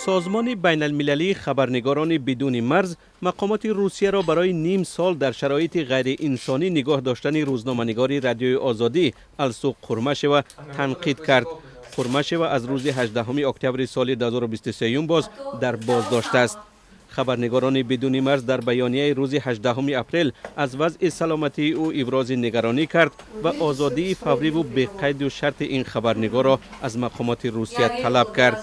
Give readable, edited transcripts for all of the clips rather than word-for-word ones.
Созмони байналмилалии хабарнигорони бидуни марз мақомоти Русияро барои ним сол дар шароити ғайриинсонӣ нигоҳ доштани рӯзноманигори Радиои Озодӣ Алсу Қурмашева танқид кард. Қурмашева аз рӯзи 18 октябри соли 2023 боз дар боздошт аст. Хабарнигорони бидуни марз дар баёнияи рӯзи 18 апрел аз вазъи саломатии ӯ ибрози нигаронӣ кард ва озодии фавриву беқайду шарти ин хабарнигорро аз мақомоти Русия талаб кард.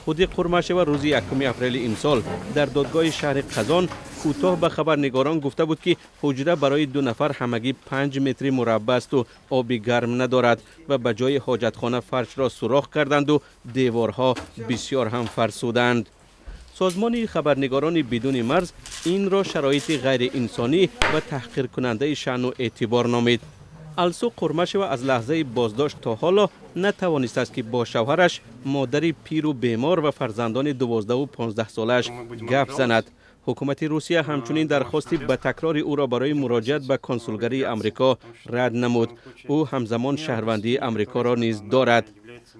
Худи Қурмашева рӯзи 1 апрели имсол дар додгоҳи шаҳри Қазон кӯтоҳ ба хабарнигорон гуфта буд, ки ҳуҷра барои ду нафар ҳамагӣ 5 метри мураббаъ асту оби гарм надорад ва ба ҷои ҳоҷатхона фаршро сурох карданду деворҳо бисёр ҳам фарсуданд. Созмони хабарнигорони бидуни марз инро шароити ғайриинсонӣ ва таҳқиркунандаи шаъну эътибор номид. Алсу Қурмашева аз лаҳзаи боздошт то ҳоло натавонистааст, ки бо шавҳараш, модари пиру бемор ва фарзандони 12-у 15 солааш гап занад. Ҳукумати Русия ҳамчунин дархости ба такрори ӯро барои муроҷиат ба консулгарии Амрико рад намуд. Ӯ ҳамзамон шаҳрвандии Амрикоро низ дорад.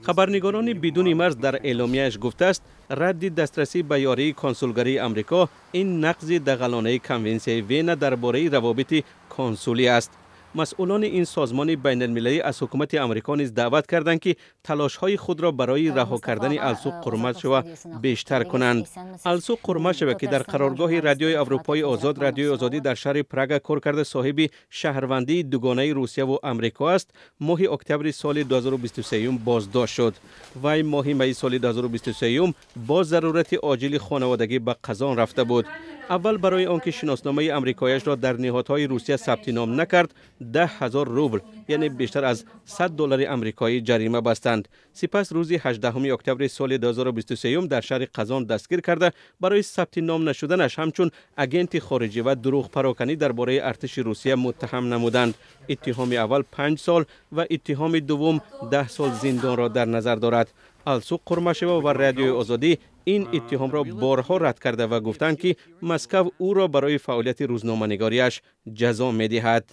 Хабарнигорони бидуни марз дар эъломияаш гуфтааст, радди дастрасӣ ба ёрии консулгарии Амрико ин нақзи дағалонаи Конвенсияи Вена дар бораи равобити консулӣ аст. Масъулони ин созмони байналмилалӣ аз ҳукумати Амрико низ даъват карданд, ки талошҳои худро барои раҳо кардани Алсу Қурмашева бештар кунанд. Алсу Қурмашева, ки дар қароргоҳи Радиои Аврупои Озод, Радиои Озодӣ, дар шаҳри Прага кор карда, соҳиби шаҳрвандии дугонаи Русияву Амрико аст, моҳи октябри соли 2023 боздошт шуд. Вай моҳи майи соли 2023 бо зарурати оҷили хонаводагӣ ба Қазон рафта буд. Аввал барои он ки шиносномаи амрикояшро дар ниҳодҳои Русия сабти ном накард, 10 000 рубл, яъне бештар аз 100 доллари амрикоӣ, ҷарима бастанд. Сипас рӯзи 18 октябри соли 2023 дар шаҳри Қазон дастгир карда, барои сабти ном нашуданаш ҳамчун агенти хориҷӣ ва дурӯғпароканӣ дар бораи артиши Русия муттаҳам намуданд. Иттиҳоми аввал 5 сол ва иттиҳоми дуввум 10 сол зиндонро дар назар дорад. Алсу Қурмашева ва Радиои Озодӣ ин иттиҳомро борҳо рад карда ва гуфтанд, ки Москав ӯро барои фаъолияти рӯзноманигориаш ҷазо медиҳад.